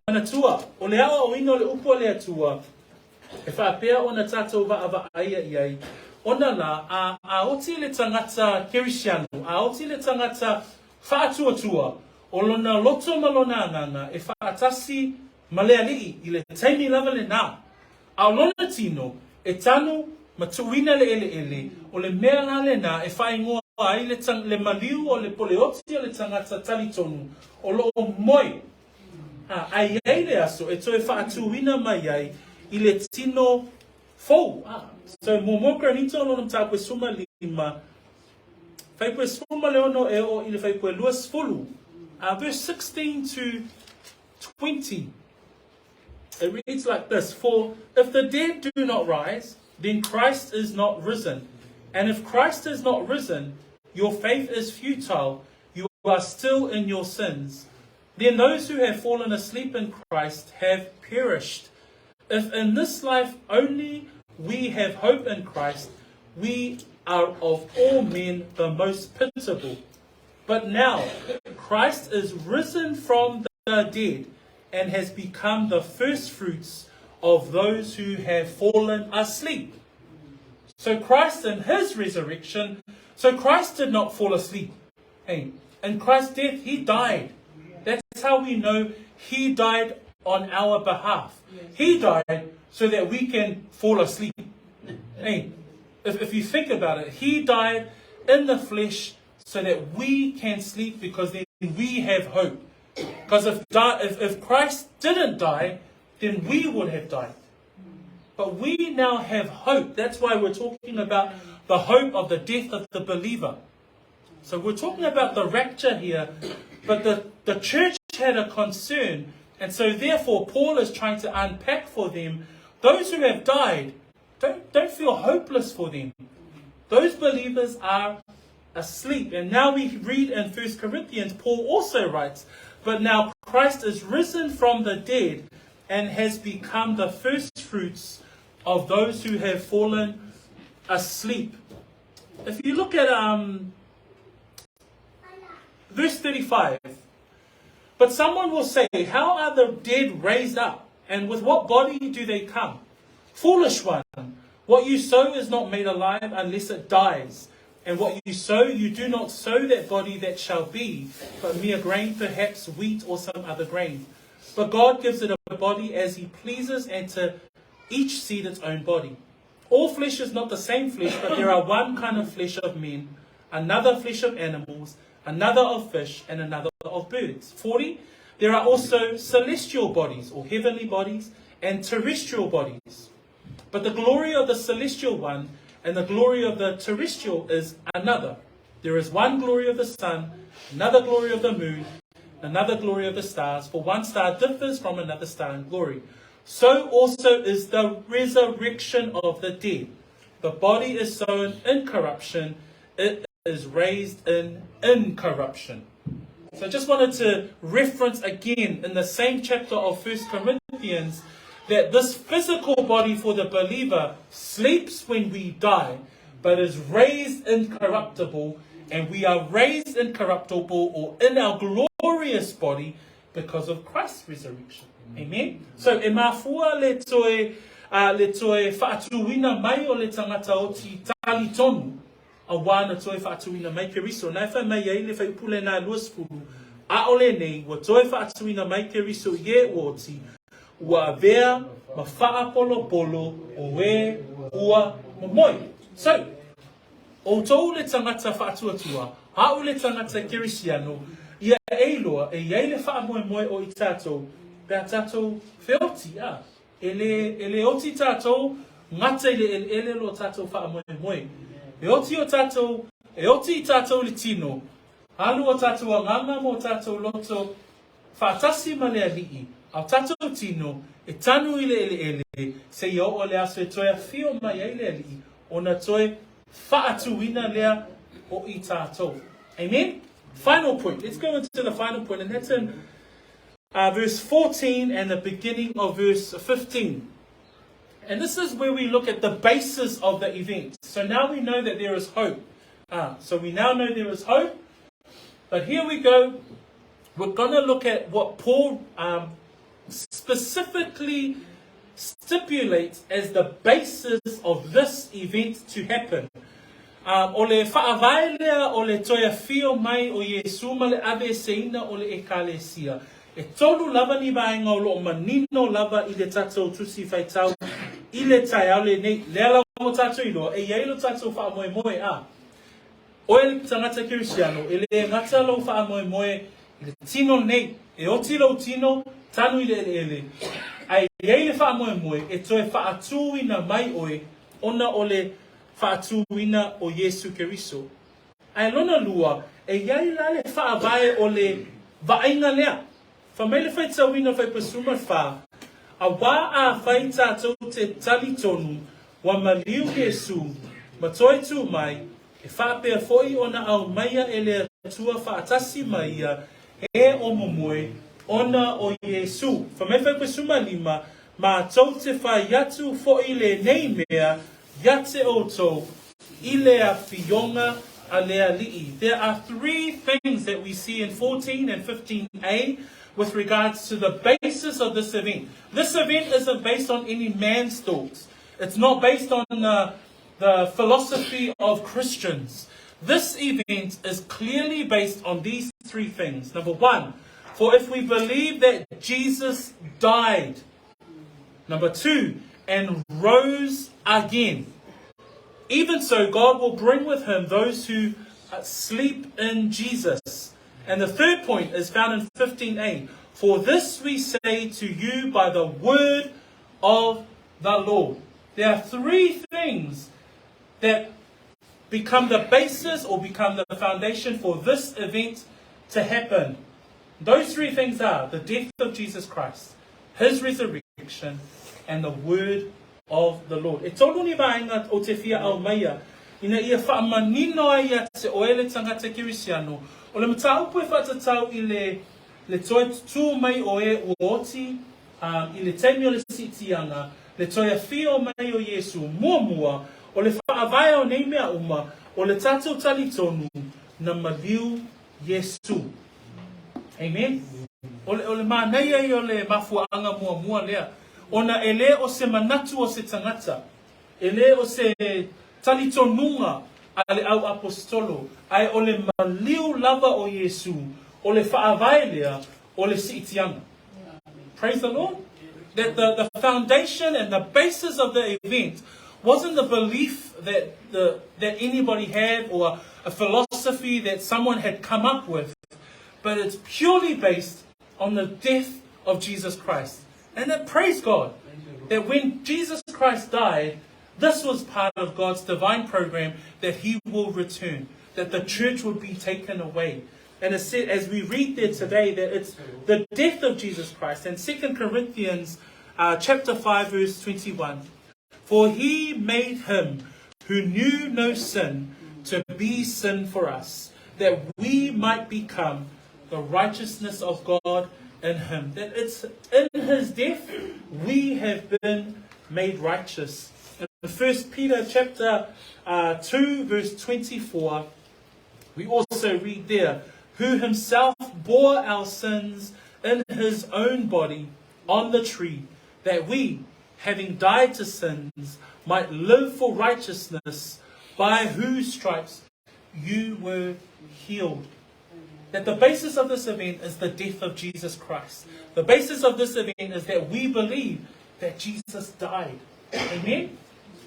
Manatua, o le aoaoina o le upu a le Atua, e faapea ona tātou vaavaaia i ai, ona la, a, a oti le tagata Kerisiano, a oti le tagata faatuatua, o lona loto ma lona agaga e faatasi ma le Alii i le taimi lava lenā. A o lona tino, e tanu ma tuuina le eleele, o le mea la lenā e faaigoa ai le, le maliu o le poleoti o le tagata talitonu o lo o moe, a, a i ai le aso e toe faatūina mai ai i le tino fou. A, so muamua Korinito lona mataupu e 15, fuaiupu e 16 e oo i le fuaiupu e 20, uh, verse 16 to 20. It reads like this For if the dead do not rise, then Christ is not risen. And if Christ is not risen, your faith is futile, you are still in your sins. Then those who have fallen asleep in Christ have perished. If in this life only we have hope in Christ, we are of all men the most pitiable. But now Christ is risen from the dead and has become the firstfruits of those who have fallen asleep. So Christ in his resurrection, so Christ did not fall asleep. Hey, in Christ's death, he died. That's how we know he died on our behalf. He died so that we can fall asleep. Hey, if, if you think about it, he died in the flesh so that we can sleep because then we have hope. Because if, if, if Christ didn't die, then we would have died. But we now have hope. That's why we're talking about the hope of the death of the believer. So we're talking about the rapture here, but the, the church had a concern. And so therefore, Paul is trying to unpack for them those who have died, don't, don't feel hopeless for them. Those believers are asleep. And now we read in 1 Corinthians, Paul also writes, But now Christ is risen from the dead and has become the first fruits of those who have fallen asleep. If you look at um, verse 35, but someone will say, How are the dead raised up? And with what body do they come? Foolish one, what you sow is not made alive unless it dies. And what you sow, you do not sow that body that shall be, but mere grain, perhaps wheat or some other grain. But God gives it a body as he pleases, and to each seed its own body. All flesh is not the same flesh, but there are one kind of flesh of men, another flesh of animals, another of fish, and another of birds. 40. There are also celestial bodies, or heavenly bodies, and terrestrial bodies. But the glory of the celestial one and the glory of the terrestrial is another. There is one glory of the sun, another glory of the moon, another glory of the stars, for one star differs from another star in glory. So also is the resurrection of the dead. The body is sown in corruption, it is raised in incorruption. So I just wanted to reference again in the same chapter of First Corinthians that this physical body for the believer sleeps when we die, but is raised incorruptible, and we are raised incorruptible or in our glorious body because of Christ's resurrection. Amen. So e mafua le toe, uh, le toe whaatuina mai o le tangata oti tali tonu, auā na toe faatuina mai Keriso. Na e fai mai ai le fuaiupu lenā 20, ʻAʻole nei, ua toe faatuina mai Keriso i e ua oti, ua avea ma faapolopolo o e ua momoe. So, ʻoutou le tagata faatuatua, aʻu le tagata Kerisiano, ia e iloa e i ai le faamoemoe o i tatou pe a tatou feoti, a. E lē, e lē oti tātou gata i le eleele lo tātou faamoemoe. E oti o tātou, e oti i tātou le tino, alu o tātou agaga ma o tātou loto faatasi ma le Alii, a o tātou tino e tanu i le eleele seia oo le aso e toe afio mai ai le Alii ona toe faatuina lea o i tātou. Amen? Final point. Let's go into the final point, and that's in uh, verse 14 and the beginning of verse 15. And this is where we look at the basis of the event. So now we know that there is hope. Uh, so we now know there is hope. But here we go. We're going to look at what Paul um, specifically stipulates as the basis of this event to happen. Um, o le faavae lea o le toe afio mai o Iesū ma le aveeseina o le Ekalesia. E tolu lava ni vaega o loo manino lava i le tatou Tusi Faitau i le taeao lenei. Lea lava ua tatou iloa, e i ai lo tatou faamoemoe a oe le tagata Kerisiano, e le gata lou faamoemoe i le tino nei, e oti lou tino, tanu i le eleele, ae i ai le faamoemoe e toe faatūina mai oe ona o le faatūina o Iesu Keriso. Ae lona lua, e i ai la le faavae o le vaaiga lea. Fai mai le faitauina Faipasuma 4, Auā afai tātou te tali tonu, ua maliu Iesu, ma toe tū mai, e faapea foi ona aumaia e le Atua faatasi ma ia, e o momoe, ona o Iesu. Fai mai Faipasuma 5, Mātou te whai atu foi lenei mea ia te outou i le afioga a le Alii. There are three things that we see in 14 and 15a with regards to the basis of this event. This event isn't based on any man's thoughts. It's not based on the, the philosophy of Christians. This event is clearly based on these three things. Number one, for if we believe that Jesus died. Number two, and rose again, even so God will bring with him those who sleep in Jesus. And the third point is found in 15a. For this we say to you by the word of the Lord. There are three things that become the basis or become the foundation for this event to happen. Those three things are the death of Jesus Christ, his resurrection, and the word of the Lord. E tolu ni vaega o te fia aumaia, ina ia faamanino ai ia te oe le tangata Kerisiano, o le mataupu e faatatau i le le toe tutū mai o e ua oti, ā, i le taimi o le siitiaga, le toe afio mai o Iesu, muamua, o le faavae o nei mea uma, o le tatou talitonu, na maliu Iesu. Amen. O le, o le manaia ia o le mafuaaga muamua lea, ona e le o se manatu o se tagata, e le o se talitonuga a le au aposetolo, ae o le maliu lava o Iesu, o le faavae lea o le siitiaga. Praise the Lord. That the, the foundation and the basis of the event wasn't the belief that, the, that anybody had or a philosophy that someone had come up with, but it's purely based on the death of Jesus Christ. And that praise God that when Jesus Christ died, this was part of God's divine program that he will return, that the church would be taken away. And it said, as we read there today, that it's the death of Jesus Christ. And 2 Corinthians uh, chapter 5, verse 21. For he made him who knew no sin to be sin for us, that we might become the righteousness of God in him. That it's in his death we have been made righteous. In 1 Peter chapter uh, 2, verse 24, we also read there, who himself bore our sins in his own body on the tree, that we, having died to sins, might live for righteousness, by whose stripes you were healed. That the basis of this event is the death of Jesus Christ. The basis of this event is that we believe that Jesus died. Amen?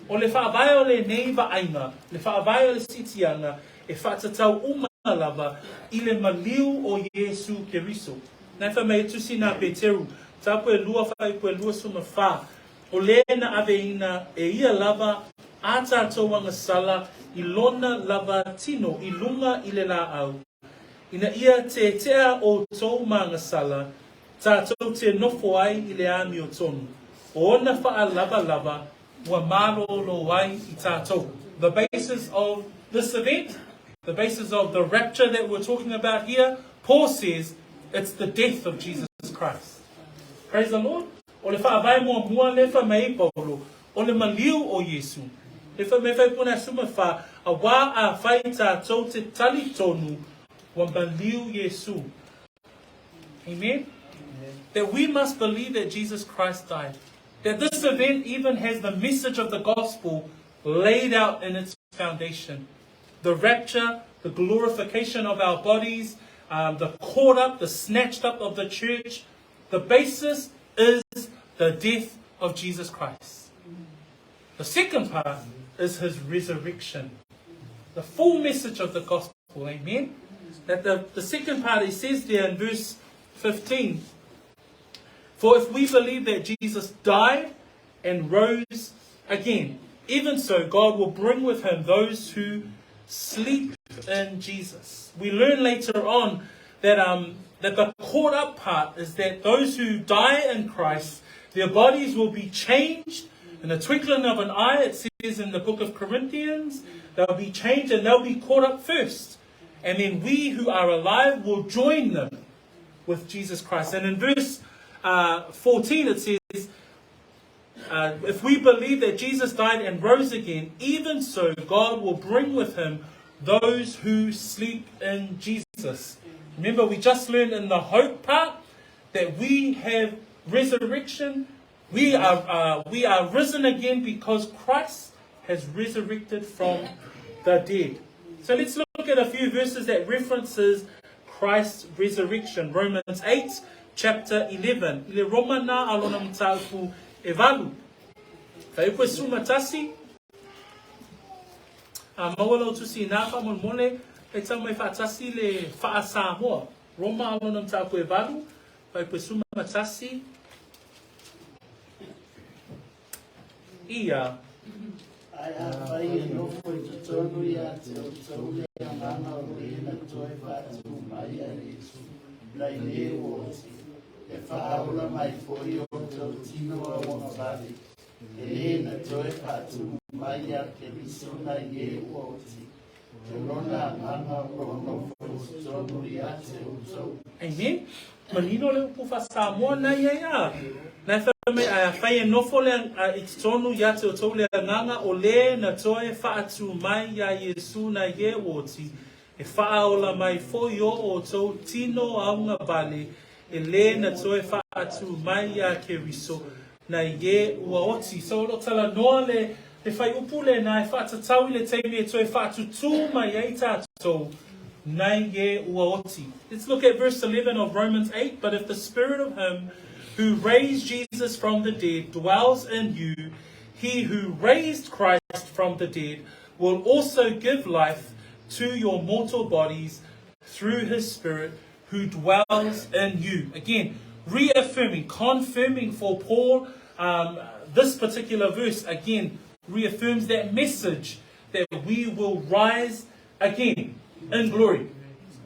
O le faavae o lenei vaaiga, le faavae o le siitiaga, e faatatau uma lava i le maliu o Iesu Keriso. Na e fai mai e tusi na Peteru, mataupu e lua faaipu e 24, O le na aveina e ia lava a tatou agasala i lona lava tino i lunga i le laau, ina ia tetea outou ma agasala, tatou te nofo ai i le amiotonu, o ona faalavalava ua malōlō ai i tatou. The basis of this event, the basis of the rapture that we're talking about here, Paul says it's the death of Jesus Christ. Praise the Lord. O le faavae muamua lea e fai mai ai Paulo, o le maliu o Iesu. E fai mai fai puna suma fa, auā afai tatou te talitonu ua maliu Iesu. Amen? That we must believe that Jesus Christ died. That this event even has the message of the gospel laid out in its foundation. The rapture, the glorification of our bodies, um, the caught up, the snatched up of the church. The basis is the death of Jesus Christ. The second part is his resurrection. The full message of the gospel, amen? That the, the second part, he says there in verse 15, For if we believe that Jesus died and rose again, even so God will bring with him those who sleep in Jesus. We learn later on that, um, that the caught up part is that those who die in Christ, their bodies will be changed in the twinkling of an eye, it says in the book of Corinthians, they'll be changed and they'll be caught up first. And then we who are alive will join them with Jesus Christ. And in verse uh, 14 it says, uh, if we believe that Jesus died and rose again, even so God will bring with him those who sleep in Jesus. Remember, we just learned in the hope part that we have resurrection. We are, uh, we are risen again because Christ has resurrected from the dead. So let's look at a few verses that references Christ's resurrection. Romans 8, chapter 11. I le Roma na alona mataupu e valu. Fuaiupu 11, A maua lau tusi inā faamolemole, faitau mai faatasi le faa-Samoa. Roma lona mataupu e valu, fuaiupu 11. Ia. Ae afai e nofo i totonu ia te outou le agaga o le na toe faatu mai a Iesu, nai le ua oti, e faaola mai foi outou tino auagavale, e le na toe faatumu mai ia Keriso nai e ua oti, o lona agaga o lo o nofo i totonu ia te outou. Amen. Manino le upu faa-Samoa na i ai a. Na e fai mai, ae afai e nofo le, a, i totonu ia te outou le agaga o le na toe faatu mai iā Iesu nai e ua oti, e faaola mai foi o outou tino augavale e lē na toe faatu mai iā Keriso nai e ua oti. So o lo o talanoa le le fuaiupu lena e faatatau i le taimi e toe faatutū mai ai tātou nai e ua oti. Let's look at verse 11 of Romans 8, But if the spirit of him who raised Jesus from the dead dwells in you, he who raised Christ from the dead will also give life to your mortal bodies through his spirit who dwells in you. Again, reaffirming, confirming for Paul um, this particular verse, again, reaffirms that message that we will rise again in glory.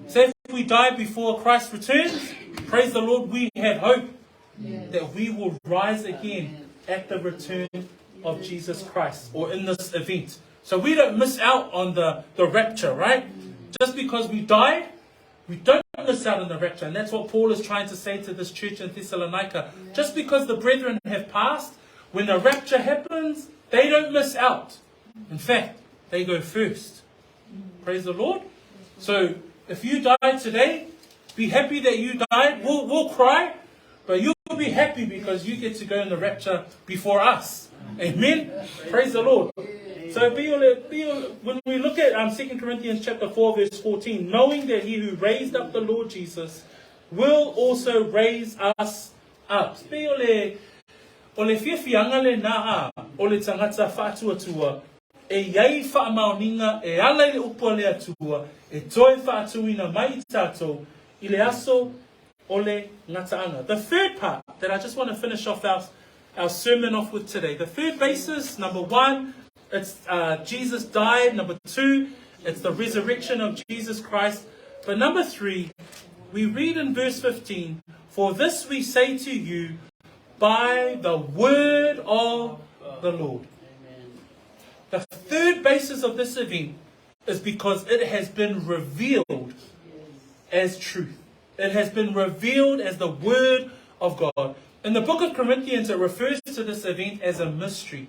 So if we die before Christ returns, praise the Lord, we have hope that we will rise again at the return of Jesus Christ or in this event. So we don't miss out on the, the rapture, right? Just because we died, we don't miss out on the rapture. And that's what Paul is trying to say to this church in Thessalonica. Just because the brethren have passed, when the rapture happens, they don't miss out. In fact, they go first. Praise the Lord. So if you die today, be happy that you died. We'll, we'll cry, but you'll be happy because you get to go in the rapture before us. Amen. Praise the Lord. So be, be, when we look at um, 2 Corinthians chapter 4 verse 14, knowing that he who raised up the Lord Jesus will also raise us up. Be o le, o le fiafiaga lenā a, o le tagata faatuatua, e i ai faamaoniga e ala i le upu a le Atua e toe faatūina mai i tātou i le aso o le gataaga. The third part that I just want to finish off our, our sermon off with today. The third basis, number one, it's uh, Jesus died. Number two, it's the resurrection of Jesus Christ. But number three, we read in verse 15, For this we say to you by the word of the Lord. The third basis of this event is because it has been revealed as truth. It has been revealed as the Word of God. In the book of Corinthians, it refers to this event as a mystery.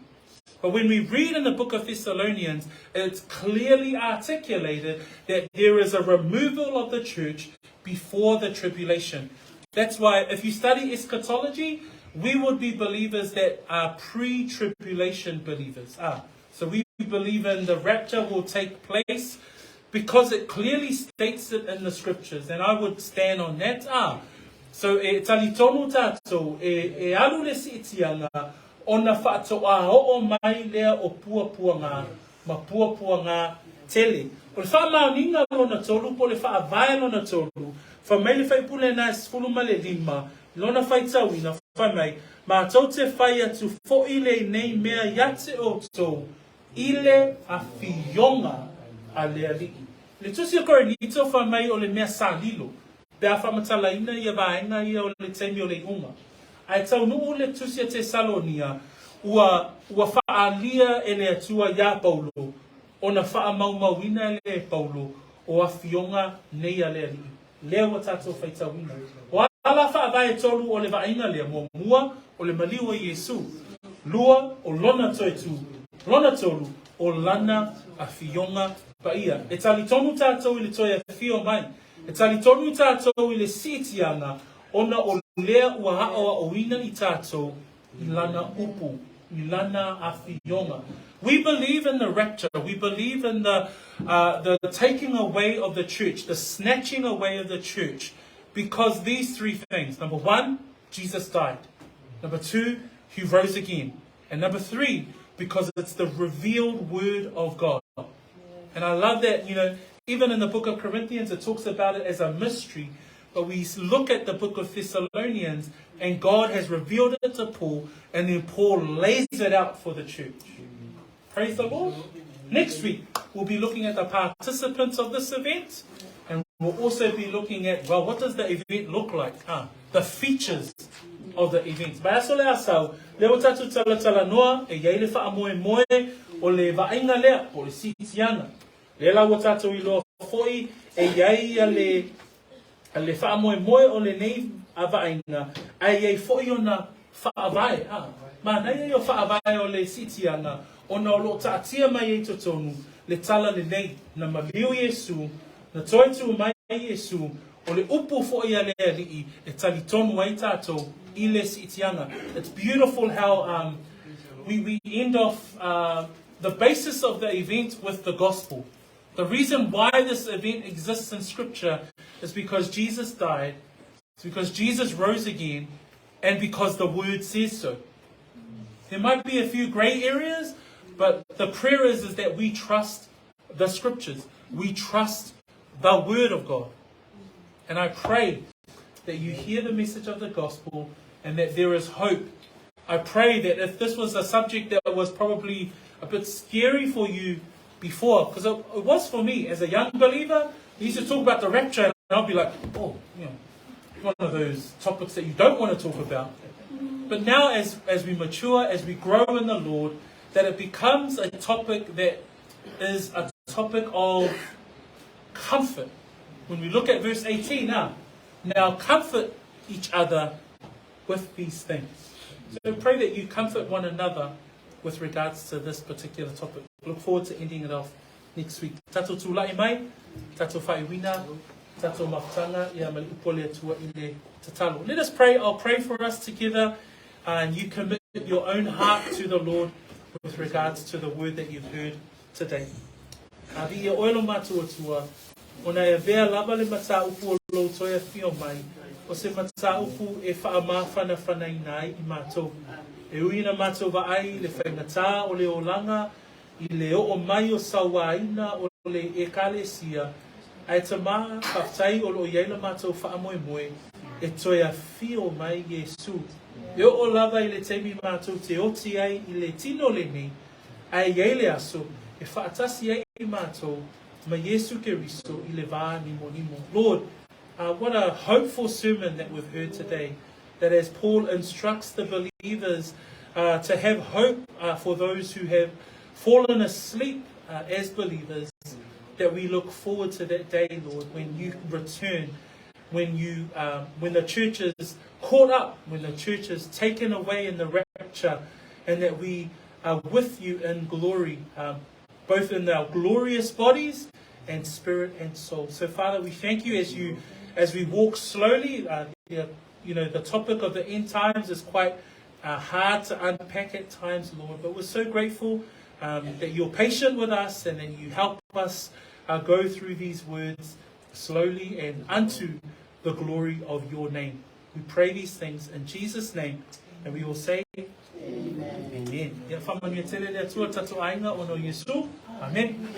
But when we read in the book of Thessalonians, it's clearly articulated that there is a removal of the church before the tribulation. That's why if you study eschatology, we would be believers that are pre-tribulation believers. Ah, so we believe in the rapture will take place because it clearly states it in the scriptures. And I would stand on that. Ah, so e talitonu tātou, e, e alu le siitianga, ona faatoa oo mai lea o puapuaga ma puapuaga tele. O le faamaoniga lona tolu po o le faavae lona tolu, fai mai le faipule lena e 15 lona faitauina, fai mai, Matou te fai atu foi lenei mea ia te outou i le afioga a le Alii. I le Tusi o Korinito fai mai o le mea salilo, pe a faamatalaina ia vaega ia o le taimi o le iuga. Ae taunuu le Tusi a Tesalonia, ua, ua faaalia e le Atua iā Paulo, ona faamaumauina lea e Paulo o afioga nei a le Alii. Lea ua tatou faitauina. O a la faavae tolu o le vaaiga lea? Muamua, o le maliu o Iesu. Lua, o Lona toe tū. Lona tolu, o Lana afioga paia. E talitonu tatou i le toe afio mai. E talitonu tatou i le siitiaga ona o lea ua aʻoaʻoina i tatou i lana upu, i lana afioga. We believe in the rapture. We believe in the, uh, the taking away of the church, the snatching away of the church, because these three things. Number one, Jesus died. Number two, he rose again. And number three, because it's the revealed word of God. And I love that, you know, even in the book of Corinthians, it talks about it as a mystery. But we look at the book of Thessalonians, and God has revealed it to Paul, and then Paul lays it out for the church. Praise the Lord. Next week, we'll be looking at the participants of this event, and we'll also be looking at, well, what does the event look like? Huh? The features of the event. Vaiaso le Asau, lea ua tatou talatalanoa, e i ai le faamoemoe o le vaaiga lea, po o le siitiaga. Lea la ua tatou iloa foi e i ai le, le faamoemoe o lenei vaaiga, ae i ai foi ona faavae. A, manaia ia o faavae o le siitiaga, ona o lo o taatia mai ai i totonu le tala lelei, na maliu Iesu, na toe tu mai Iesu, o le upu foi a le Alii e talitonu ai tatou i le siitiaga. It's beautiful how we end off the basis of the event with the gospel. The reason why this event exists in Scripture is because Jesus died, it's because Jesus rose again, and because the Word says so. There might be a few grey areas, but the prayer is that we trust the Scriptures. We trust the Word of God. And I pray that you hear the message of the gospel and that there is hope. I pray that if this was a subject that was probably a bit scary for you before, because it was for me as a young believer, we used to talk about the rapture and I'll be like, oh, you know, one of those topics that you don't want to talk about. But now as we mature, as we grow in the Lord, that it becomes a topic that is a topic of comfort. When we look at verse 18 now, now comfort each other with these things. So pray that you comfort one another with regards to this particular topic. Look forward to ending it off next week. Tatou tulai mai, tatou faaiuina, tatou mafutaga ia ma le upu a le Atua i le tatalo. Let us pray. I'll pray for us together, and you commit your own heart to the Lord with regards to the word that you've heard today. Viia oe lo matou Atua, ona e avea lava le mataupu o lou toe afio mai, o se mataupu e faamafanafanaina ai i matou. E ui ina matou vaai i le faigata o le olaga i le oo mai o sauaina o le Ekalesia, ae Tama, faafetai o lo o i ai le matou faamoemoe e toe afio mai Iesu. E oo lava i le taimi matou te oti ai i le tino lenei, ae i ai le aso e faatasi ai matou ma Iesu Keriso i le va nimonimo. Lord, what a hopeful sermon that we've heard today, that as Paul instructs the believers to have hope for those who have fallen asleep as believers, that we look forward to that day, Lord, when you return, when the church is caught up, when the church is taken away in the rapture, and that we are with you in glory, both in our glorious bodies and spirit and soul. So, Father, we thank you as we walk slowly. The topic of the end times is quite hard to unpack at times, Lord, but we're so grateful that you're patient with us and that you help us go through these words slowly and unto the glory of your name. We pray these things in Jesus' name, and we all say, Amen. Amen. Ia faamanuia tele le Atua tatou aiga ona o Iesu. Amen.